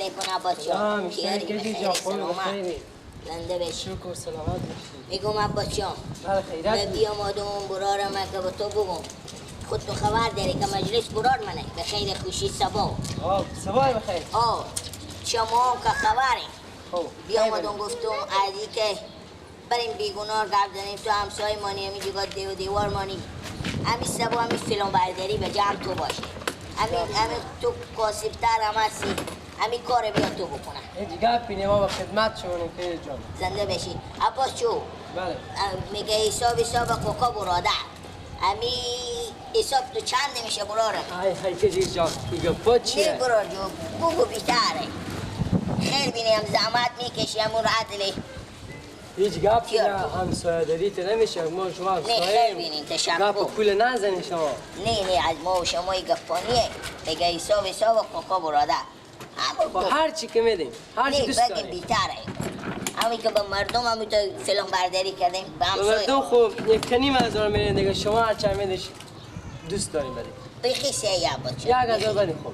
علیکم عباس جان. کیاری جان سلامت. زنده بشی. شکر سلامت باشی. میگم عباس جان. بله خیرت. بیامدم برارم که با تو بگم. خود تو خبر داری که مجلس برار منه به خیر خوشی صبا. آه صبای بخیر. آه شما هم که خبریم. بیامدم گفتم ازی که بریم بیگناه گپ زنیم تو همسایه مانی همی جگاه دیو دیوار مانی همی صبا همی فیلم برداری به جمع تو باشه همی تو کاسبتر هم هستی همی کار بیا تو بکنم. هیچ گپی نی ما به خدمت شما پیر جان. زنده بشی عباس چو. بله میگه حساب حساب کوکا برادر همی حساب تو چند میشه برارم؟ های های کجی جان گپا چیه؟ نه برار جو بگو بیشتره خیر بینیم زحمت میکشی همون عدله هیچ گپی نه همسایه داری تو نمیشه ما شما همسایه نه خیر بینیم تشکر گپ پول نزنی شما. نه نه از ما و شما گپانیه بگه حساب حساب کوکا برادر با هر چی که میدیم هر چی دوست داریم بیتره همین که با مردم هم تو فیلم برداری کردیم به همسایه مردم خب 1.5 هزار میدین دیگه شما هر چند میدید دوست داریم بدیم بیخی سیه عباس 1000 بدیم. خب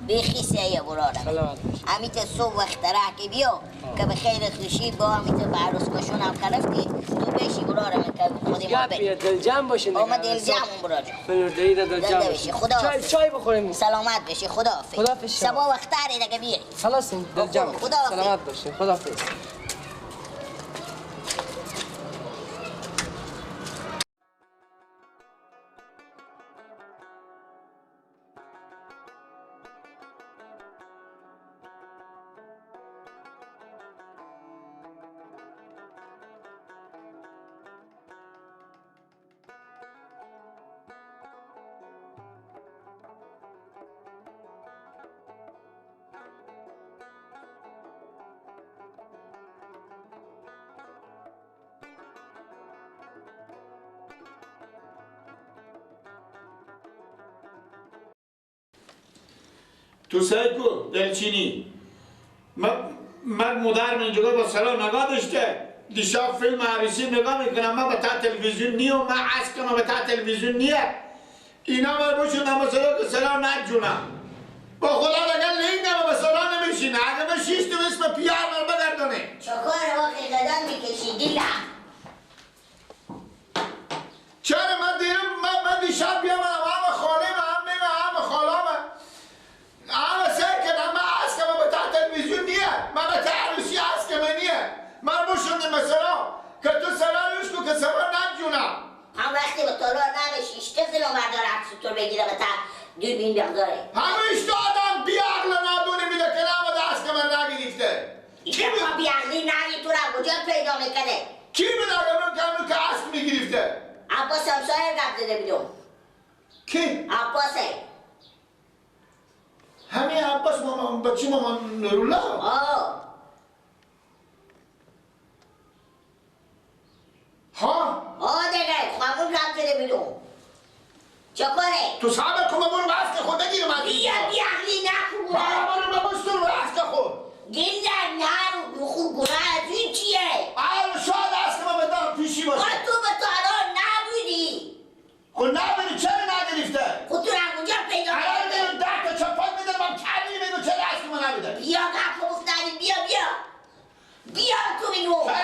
بیخی سیه برارم همین تا صبح وقت که بیا که به خیر خوشی با همین تا به عروس کشون هم کرفتی تو بشی برارم که خودی ما بریم دل جمع باشین دیگه. ما دل جمع برار جان فلوردهی دل جمع بشی. خدا چای چای بخوریم. سلامت بشی. خدا حافظ. خدا حافظ. صبح وقت دیگه بیای. خلاص دل جمع. خدا حافظ. سلامت باشین. خدا حافظ. تو سعی کو دلچینی من مادر من جدا با سلام نگاه داشته دیشب فیلم عروسی نگاه میکنم من به تا تلویزیون نیه و من عسکم به تا تلویزیون نیه اینا من بشونم با سلام که سلام نجونم با خدا اگر لینگم به سلام نمیشینه اگر من شیش تو اسم پیار من بگردونه چکار واقعی قدم میکشی دیلم چرا من دیرم من دیشب بیامدم هم خاله هم نمه هم خالامه اما سر کردم من عسکم به تا تلویزیون نیه من به تا عروسی عسکم نیه من بشوندم مثلا که تو سلام روش که سلام نجونم هم وقتی به تالار نمیشی اشته فیلم بردار عکس تو بگیره به تا دوربین بگذاره همه اشته آدم بی عقل نادونی میده که نامده عسک من نگرفته کی بی عقلی نگی تو را کجا پیدا میکنه کی بوده اگر که عسک میگرفته عباس همسایه گپ زده بودم کی؟ عباسه همین عباس مامان بچه مامان نورولا؟ آه ها؟ آه دیگه خامون گپ زده بودم چکاره؟ تو صبر کن برو عسک خود بگیرم از بیا بی عقلی نکن برو برو تو عسک خود گیلن نرو خوب گناه از این چیه؟ آه شاید عسک ما به پیشی باشه تو به تالار نبودی خب نبودی چرا نگرفته؟ خود تو را کجا پیدا کردی؟ 10 تا چپاک میدم من کلی میگم چرا عسک ما نبوده؟ بیا گپ گفتنی بیا بیا بیا تو میگم چرا؟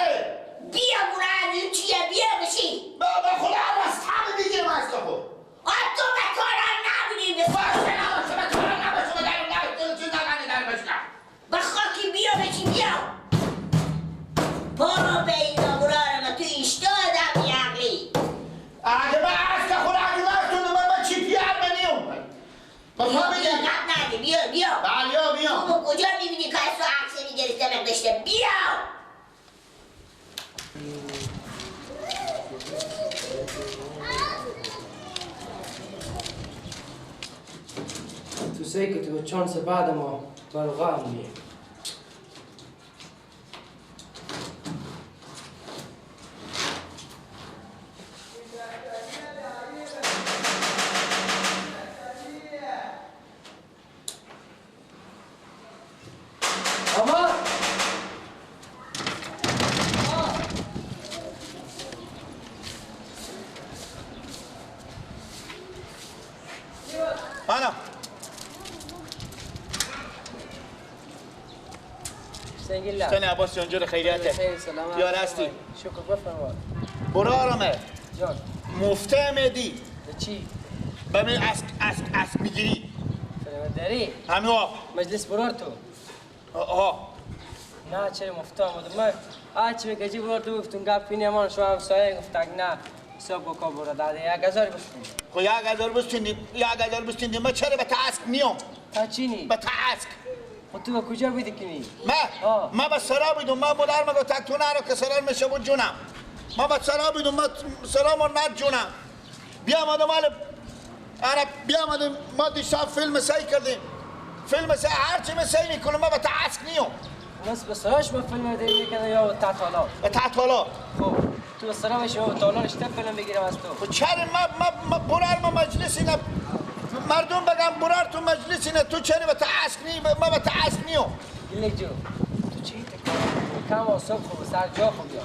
بیا گناه از این چیه؟ بیا بشی بابا خدا از همه میگیرم عسک خود تو به تالار نبودی باشه نباشه به تالار نباشه به درم نباشه چیز نکنی در بشکم به خاکی بیا بشی بیا پا به اینا برارم تو اشتادم بیعقلی اگه من عسک خود اگه من من چی پیار منیم بیا بیا گپ ندی بیا بیا بیا بیا تو کجا میبینی که از تو عکس میگرفته مقداشته بیا تو سعی که تو چانس بعد ما برقا هم نیه اما انا گیلا. چطوری عباس جان جور خیریته؟ یار هستی؟ شکر بفرما. برو آرامه. جان. مفته میدی. چی؟ به من اسک اسک اسک میگیری. داری؟ همین آب. مجلس برار تو. آها. نه چرا مفته آمدم من آچ میگه برار تو گفتم گپ پینی امان شما همسایه گفتن نه حساب بکن برو داده 1000 بستین. خب 1000 بستین 1000 بستین من چرا به تا اسک نیام؟ تا چی نی؟ به تا اسک. خب تو به کجا بودی کنی؟ من به سرا بودم من بودم مگه تک تو نرو که سرا میشه بود جونم. من به سرا بودم من سرا ما نه جونم. بیا آمدم حالا آره بیا آمدیم ما دیشب فیلم سعی کردیم. فیلم سعی هر چی من سعی میکنم من به تا اسک نیام. بس به سراش ما فیلم دیدی میکنه یا تا تالا؟ به تا تالا. خب تو به سرا بشی ما تالا رشته فیلم بگیرم از تو. خب چرا ما برار ما مجلسی نه مردم بگم برار تو مجلسی نه تو چرا به تا اسک نی ما به تا اسک نیام. گلک جو تو چی کم اعصاب خوب سر جا خوب یا.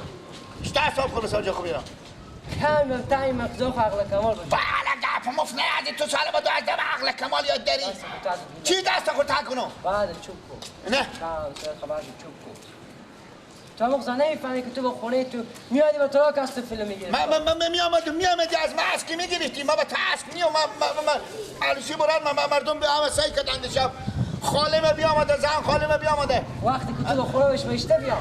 شتا اعصاب خوب سر جا خوب یا. کم تای مقدار عقل کمال باشه. بالا گپ مفنه از تو سال با دو از عقل کمال یاد داری. چی دست خود تا کنم؟ بعد چوب کو. نه. سر خبر چوب کو. تو مغز نمیفهمی که تو با خونه تو میادی با تو کاست فیلم میگیری. من میامدی از ماسک میگرفتی ما با تاسک میام ما عروسی بران ما مردم به همه سعی کردند شب خاله ما بیامده زن خاله ما بیامده. وقتی که تو با خونه بهش بشته بیام.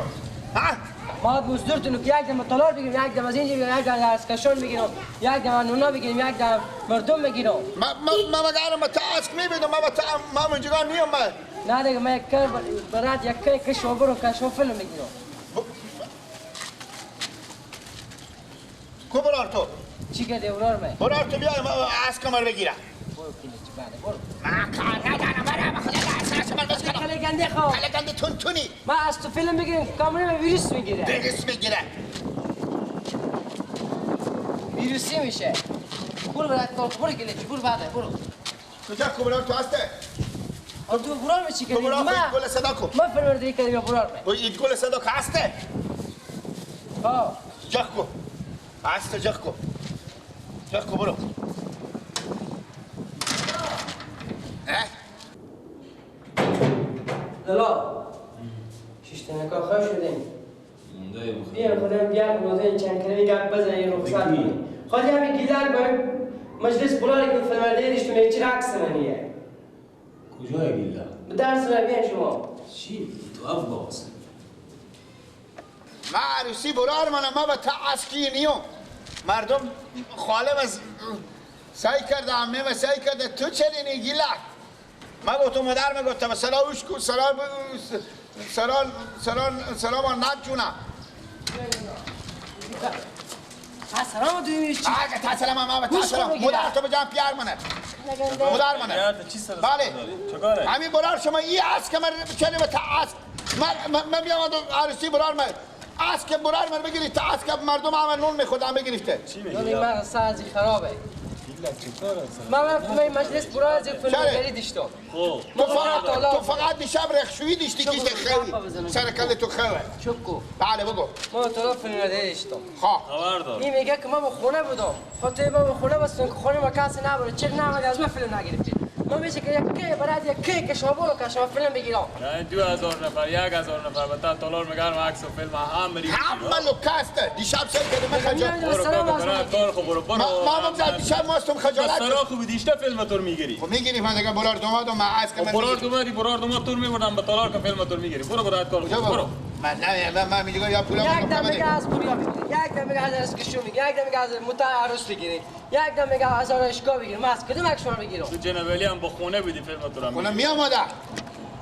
ها؟ ما مزدورتون که یک دم تالار بگیریم یک دم از اینجا بگیریم یک دم از کشون بگیریم یک دم از نونا بگیریم یک دم مردم بگیریم. ما مگر ما تاسک میبینم ما ما اونجا نیام من. نه دیگه من یک کار برات یک کار کشو برو کشو فیلم میگیرم. کو برار تو؟ چی کردی برار من؟ برار تو بیا از کمر بگیرم. برو کلی چی بعد برو. من کار ندارم برم خدا اساس من بس کنم. کلی گنده خو. کلی گنده تون تونی. ما از تو فیلم بگیریم کامل ویروس میگیره. ویروس میگیره. ویروسی میشه. برو برات تو برو کلی چی برو بعد برو. کجا کو برار تو هسته؟ تو برار چی کردی؟ ما گل صدا کو. ما فیلم دیگه کردیم برار من. این گل صدا که هسته؟ ها. جخ کو. هسته جخ کو. جخ کو برو. لالا شش تا نکاح شدیم. بیا خودم بیا موضوع چند کلمه گپ بزنیم رخصت کنیم. خودی همین گیلک با مجلس بلاری که فیلم دیدیش تو چی عکس منیه. کجای گیلک؟ به درس بیان شما. چی؟ تو عباس. ما عروسی برار منم ما به تعسکی نیوم. مردم خالم از سعی کرده عمه و سعی کرده تو چرا نی گیلک؟ ما گفتم مادر ما گفتم سلام اوش کو سلام سلام سلام سلام نجونا. سلام دوی چی؟ آقا تا سلام ما تا سلام مادر تو بجام پیار منه. مادر منه. بله. چیکاره؟ همین برار شما ای اس که من چرا به تعس من میام عروسی برار من اس که برار من بگیری تا اس که مردم عمل نون میخودم بگیریفته. چی میگی؟ یعنی من سازی خرابه. من رفتم این مجلس برای از فیلم دیشتم. خب تو فقط دیشب رخشویی دیشتی که خیلی سر کله تو خوه. چوب کو. بله بگو. ما تو فیلم دیشتم. خب خبر دار. این میگه که ما به خونه بودم. خاطر ما به خونه بستم که خونه ما کسی نبود. چرا نامد از ما فیلم نگرفتی؟ ما میشه که یک برای یک که شما برو که شما فیلم بگیرم. نه 2000 نفر 1000 نفر به تا تالار میگم عکس و فیلم هم میری. هم لوکاست دیشب سر کردم من خجالت. برو برو برو برو. ما هم دیشب ماستم خجالت. سرا خوب دیشته فیلم تو میگیری. خب میگیری من دیگه برار دوما دو ما از که من برار دوما دی برار دوما تو میبردم به تالار که فیلم تو میگیری. برو برو کار برو. من نه من میگم یا پولم یک دم میگه از پولیا بگیری. یک دم میگه از کشو میگه. یک دم میگه از متع عروس بگیری. یک دم میگه از آرایشگاه بگیری. من از کدوم اکشن بگیرم؟ تو جنابعالی هم با خونه بودی فیلم تو رو. خونه میامده.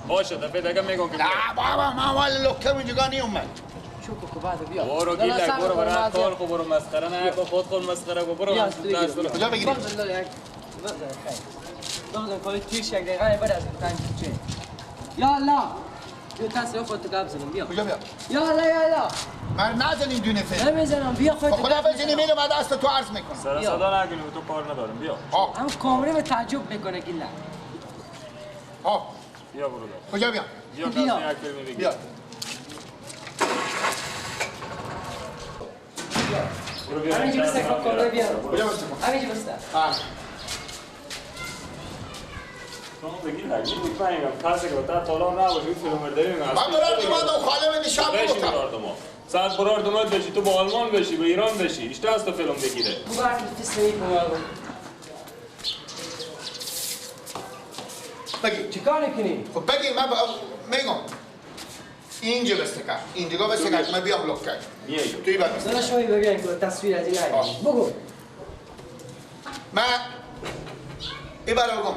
باشه دفعه دیگه میگم که نه بابا من والا لوکه اونجا نیومد. چوکو کو بعد بیا. برو گیلک برو برو کار خو برو مسخره نه خود خود مسخره کو برو. کجا بگیری؟ بزن کلی تیش یک دقیقه بعد از تنگ چه. یا الله. بیا تاثیر خودت گپ زنم بیا. کجا بیا؟ یا الله یا الله. من نزنیم دونه فیلم. نمیزنم بیا خودت. خدا بزنی میرم بعد از تو عرض میکنم. سر صدا نکنی تو کار ندارم بیا. هم کامره به تعجب میکنه گیلک. ها. بیا برو. کجا بیا؟ بیا یک فیلم بگیر. بیا. همینجا بسته کامره بیا. کجا بسته؟ همینجا بسته. ها. تو بگی نگی میفهمم کسی که تا تالار نباشه فیلم برداری من برار دومادم خاله من دیشب گفتم ساعت برار دوماد بشی تو با آلمان بشی به ایران بشی اشته از تو فیلم بگیره بگو اکل فیس نمیکنم. بگی چیکار میکنی؟ خب بگی من میگم اینجا بسته کرد اینجا بسته کرد من بیام لوک کرد توی بر بسته داداش شما ببین که تصویر از این بگو من این برای بگم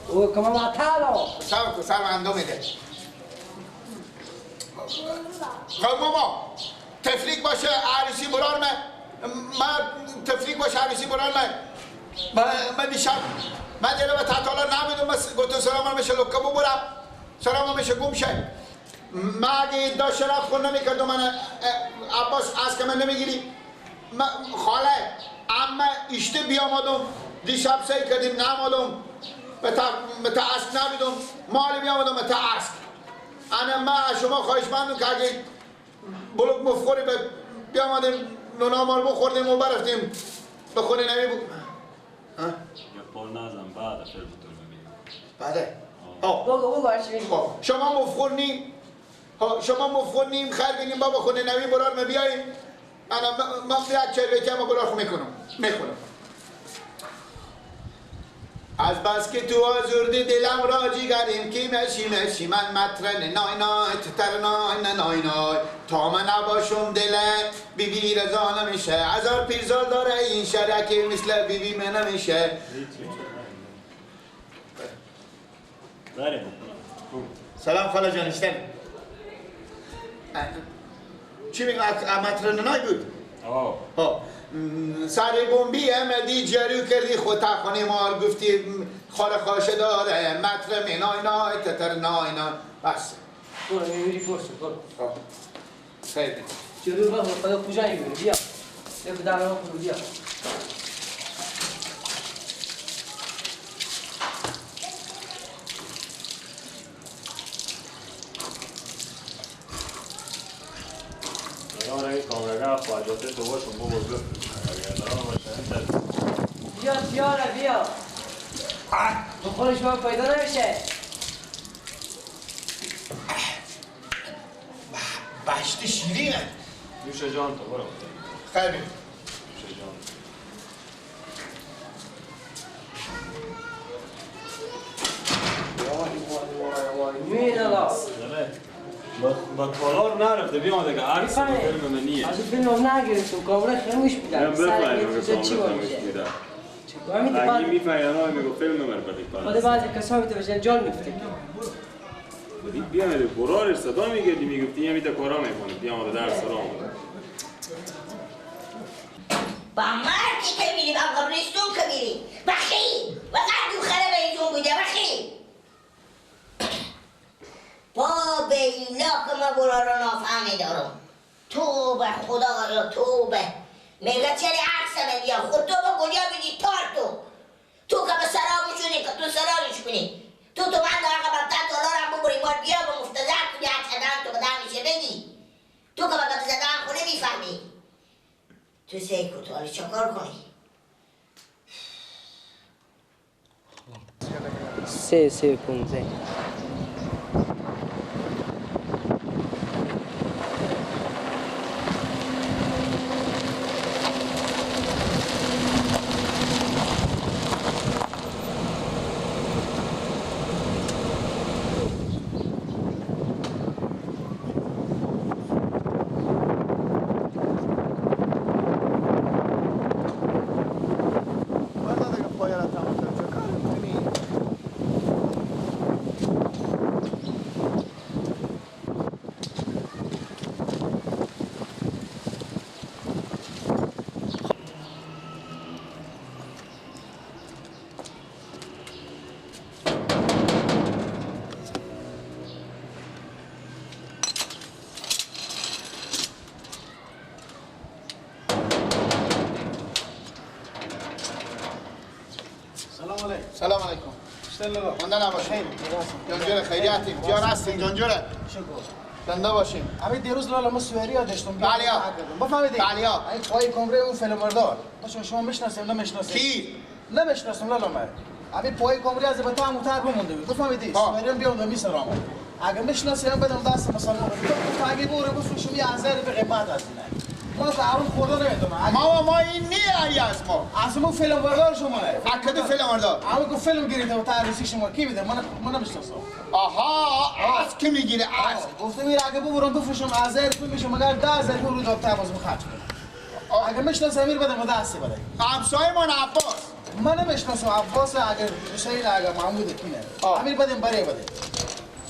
او کما ماتالو سر کو سر اندو میده خب ماما تفریق باشه عروسی برار من تفریق باشه عروسی برار من دیشب من دیگه به تاتالا نمیدونم گفتم سلام میشه لکه ببرم سلام میشه گم شه من اگه داشت شراب خور نمیکردم من عباس از که من نمیگیری خاله اما اشته بیامدم دیشب سعی کردیم نمادم به تا اسک نمیدم مال بیامدم به تا اسک انا ما شما خواهش مندم که اگه بلوک مفخوری بیامدیم نونا مال بخوردیم و برفتیم به خونه نمی بود پول نزن بعد فیلمتون میبینیم بعده بگو بگو شما مفخور نیم شما مفخور نیم خیر بینیم بابا خونه نوی برار می بیاییم انا من یک چهل کم برار خو میکنم از بس که تو آزردی دلم را جیگریم کی مشی مشی من مترن نای نای تتر نای نای نای تا من نباشم دلم بی بی رضا نمیشه هزار پیرزال داره این شرکی مثل بی بی من نمیشه. سلام خاله جان اشتن چی میگم مترن نای بود؟ آه سر بمبی امدی جرو کردی خود خونه مار گفتی خاله خاشه داره متر می نای نای تتر نای نای بس برو میمیری فرصه برو خیلی جلو بخور خدا کجا میبینی بیا بیا به در خود بیا بیا بیا بیا بخورش ما پیدا نمیشه. بهشت شیرینه. نوش جان تو برو. خیلی نوش جان. وای وای وای وای با تالار نرفته بیا دیگه عکس فیلم منیه. از فیلم نگرفتم کاملا خاموش بودم. سر چی باشه؟ اگه میفهمی میگو فیلم من بدی خود بعضی کسا میتوجه جان میفته. بودی بیا میده برار صدا میگردی میگفتی یه میده کارا میکنه بیا به درس را با مردی که میری با قبرستون که میری بخی وقت دو خره به اینجون بوده بخی با بیلا که ما برارا نافهمی دارم توبه خدا توبه میگه چرا عکس من یا خود تو با گلیا بیدی تار تو تو که به سرامشونی که تو سرامش کنی تو تو من دارم که با $10 هم ببری مار بیا به مفتزر کنی عکس دارم تو به میشه بگی تو که با گپ زدن خونه میفهمی تو سیکو تو حالی چکار کنی؟ 3 3 15 سلام علیکم. مانده نباشین. جانجوره خیریتیم. جان هستین جانجوره. زنده باشیم. همین دیروز لالا ما سوئری داشتم. بله. بفهمیدی؟ بله. این پای کمره اون فیلمبردار. ما شما میشناسیم نمیشناسیم؟ کی؟ نمیشناسم لالا من. همین پای کمره از بتا موتر بمونده بود. بفهمیدی؟ سوئری هم بیام می سرام. اگه میشناسیم بدم دست مسلمان. تو اگه بوره بفروشم یه هزار به قیمت از اینه. ما اون خورده نمیدونم. ما این نی از ما. از ما فیلم بردار شما نه. اکد فیلم بردار. اون که فیلم گرفته و تعریفی شما کی میده؟ من نمیشناسم. آها از کی میگیره از؟ گفته میره اگه ببرم بفروشم هزار پول میشه مگر 10000 پول رو دکتر باز خرج کنم. اگه میشناسم امیر بده ما دستی بده. همسایه من عباس. من نمیشناسم عباس اگر حسین اگر محمود کینه. امیر بدیم برای بده.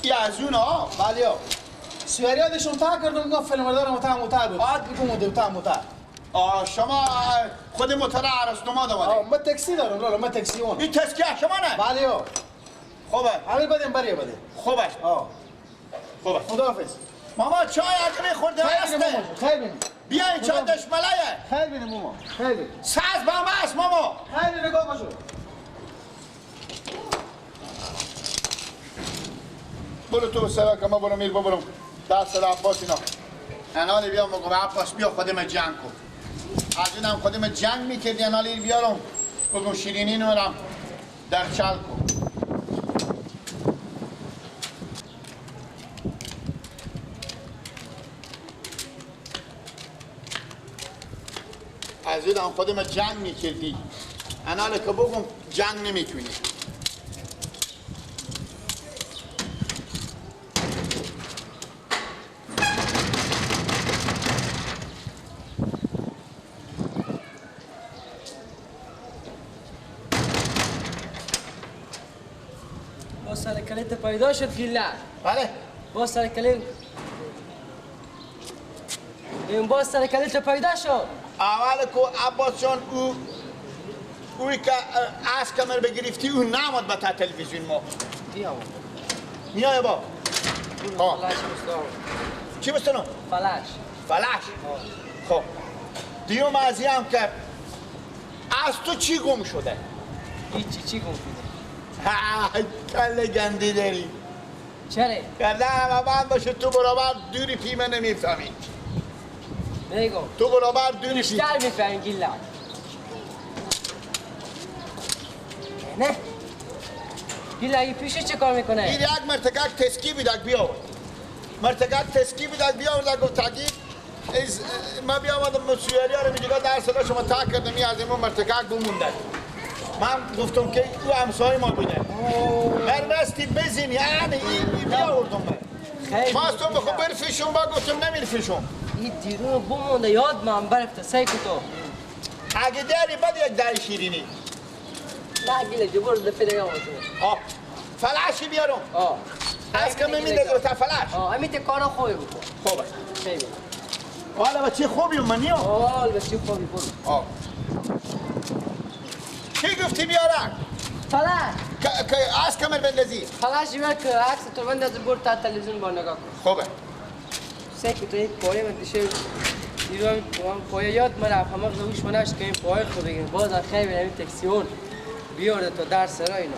ای از اون ها؟ بله. سوریادشون تا کردم گفت فیلمبردار متا بود. آد میگم دوتا متا. شما خود موتور عرض نما داماده. ما تاکسی دارم لالا ما تاکسی اون. این تسکی شما نه؟ بله. خوبه. امیر بدیم برای بده. خوبه. خوبه. خداحافظ. ماما چای اگه خورده هسته. خیر بینیم. بیا این چای دشملایه. خیر بینیم ماما. خیر بینیم. ساز با ما است ماما. خیر بینیم بابا جو. برو تو سوا که ما برو میر ببرم. دست عباس اینا. انالی بیام بگم عباس بیا خودم جنگ کن. از اینم خودم جنگ میکردی انالی بیارم بگم شیرینی نورم در چل کن. از اینم خودم جنگ میکردی. انالی که بگم جنگ نمیکنی. کلیت پیدا شد گیله. بله. باز سر کلیت این باز سر کلیت پیدا شد. اول کو عباس جان اوی که از کمر بگرفتی او نامد به تا تلویزیون ما. میای با. فلش چی بستنم؟ فلش. فلش. خب. دیوم از هم که از تو چی گم شده؟ هیچی چی گم شده؟ ها کله گندی داری. چرا؟ کرده همه بند باشه تو برابر دوری پیمه نمیفهمی. میگم تو برابر دوری بیشتر میفهمی گیلا. نه گیلا این پیشه چه کار میکنه؟ این یک مرتکک تسکی بیدک بیاورد. مرتکک تسکی بیدک بیاورد گفت تاکید من بیامدم مسیحی ها رو میگه در صدا شما تاک کردم این از این مرتکک بمونده. من گفتم که او همسایه ما بوده. مرمستی بزین یعنی این بیاوردم من. ما از تو بخو برفشون با گفتم نمیرفشون. این دیرون بمونده یاد من برفته سعی کن تو. اگه داری بد یک دری شیرینی. نه گیله جبر دفعه دیگه آوردم. فلشی بیارم. از کم میندازه تا فلش. همین ته کارا خوبی بکن. خوبه. خیلی. حالا بچه خوبی منیو. حالا بچه خوبی برو. چی گفتی بیارم؟ فلش. که از کمر بندازی. فلش بیار که عکس تو بندازی برو تا تلویزیون با نگاه کن. خوبه. سه که تو این پایه من دیشه دیروم پایه یاد من رفت همه گوش منش که این پایه خود بگیر باز خیلی بینم تکسیون بیارده تا در سرای اینا.